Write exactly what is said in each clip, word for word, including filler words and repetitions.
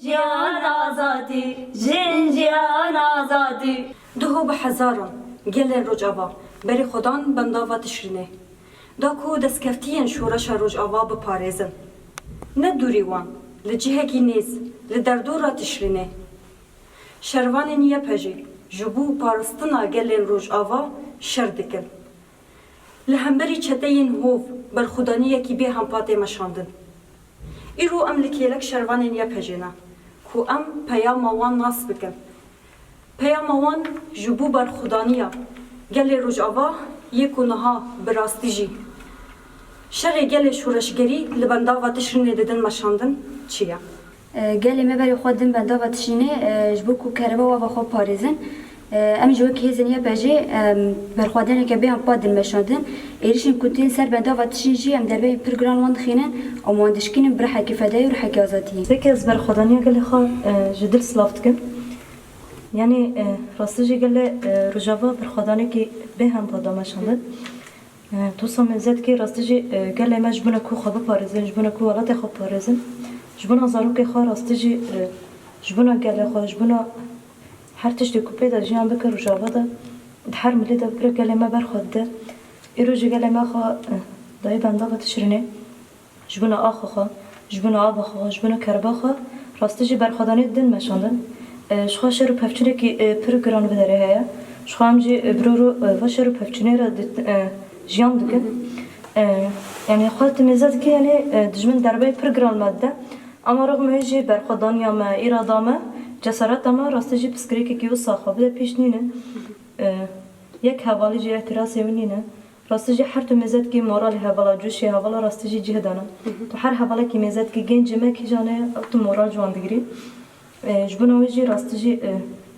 Jiyan azadî, jin jiyan azadî. Duho bi hezaran gelên Rojava berê xwe dan bendava Tişrînê. Da ku destkeftiyên şoreşa Rojava biparêzin. Ne dûrî wan, li cihekî nêz, li derdora Tişrînê. Şervanên Y P G ji bo parastina gelên Rojava şer dikin. Li hemberî çeteyên hov berxwedaniyekî bêhempa tê meşandin. Îro em li kêlek şervanên Y P G ne ku em peyama wan nas bikin. Peyama wan ji bo berxwedaniya gelê Rojava yê ku niha bi rastî jî şerê gelê şoreşgerî li bendava Tişrînê didin meşandin çi ye? E, gelê me berê xwe din bendava Tişrînê, e, ji bo ku kereba ava xwe parêzin. E, em jî wek hêzên Y P G, em, berxwedaneke bêhempa din meşandin. Êrişên ku tên ser bendava Tişrîn jî em derbeyên pir giran wan dixînin û wan dişkînin bi rihekî fedayî û rihekî azadiyê. Peki ez berxwedaniya gelê xwe, e, ji dil silav dikim. Yanî, e, rastî jî gelê, e, Rojava berxwedanekî bêhempa da meşandin. E, tu samê zedkî rastî jî, e, gelê me ji bona ku xwe biparêzin, ji bona ku welatê xwe biparêzin, ji bona zarokê xwe rastî jî, e, ji bona gelê xwe, ji bona her tiştê ku pê de jiyan bike Rojava de, di her milê de bikire gelê me ber xwe dide. Îro jî gelê me xwe, e, dayê bendava Tişrînê. Ji bona axa xwe, ji bona ava xwe, ji bona kereba xwe, rastî jî berxwedanê didin meşandin. E, ji xwe şer û pevçûnekî, e, pir giran vê derê heye. Ji xwe em jî, e, bi rû rû, e, va şer û pevçûnê re di, e, jiyan dikin. E, yanî xwe timêze dike, yanî, e, dijmin derbeyê pir giran me dide. Ama rixmê wê jî berxwedaniya me, îrada me, cesareta me rastî jî piskirêkekî wisa xwe bide pêş nîne. E, yek hevalî jî îhtirasê wî nîne. Rastî jî her tu mêze dikî moralê hevala, coşê hevala rastî jî cih dane. Tu her hevalekî mêze dikî, gencê me kîjan e, tu moral ji wan digirî. E, ji bona wê jî rastî jî, e,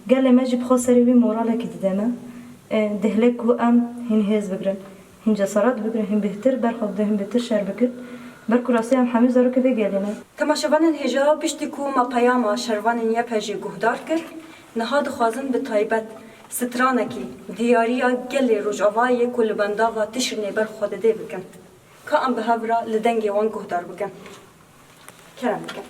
gelê me jî bi xwe serê wî moralekî dide me. E, dihle ku em hîn hêz bigirin, hîn cesaret bigirin, hîn bêhtir berxwe bidin, hîn bêhtir şer bikin. Ber ku rastî em hemî zarokê vê gelê ne. Temaşevanên hêja, piştî ku me peyama şervanên Y P G guhdar kir, niha dixwazin bi taybet stranekî diyariya gelê Rojava yê ku li bendava Tişrînê ber xwe didê bikin. Ka em bi hev re li dengê wan guhdar bikin. Kerem bikin.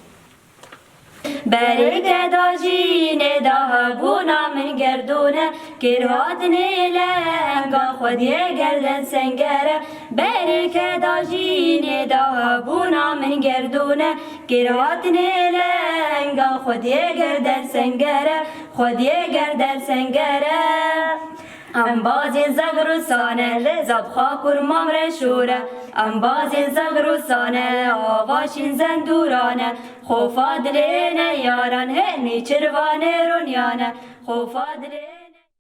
Berê ke dajînê da hebûna min gerdûn e, kêrhatinê lenga xwediyê gerden senger e. Berê ke dajînê da hebûna min gerdûn e, kêrhatinê lenga xwediyê gerden senger e, xwediyê gerden senger e. Embazên zagirûsane, zabxa kurmam re şûre. Embazên zagirûsane, avaşîn zendûrane. Xofa dilê ne yaran, hê nîçirvanê ronyane. Xofa dilê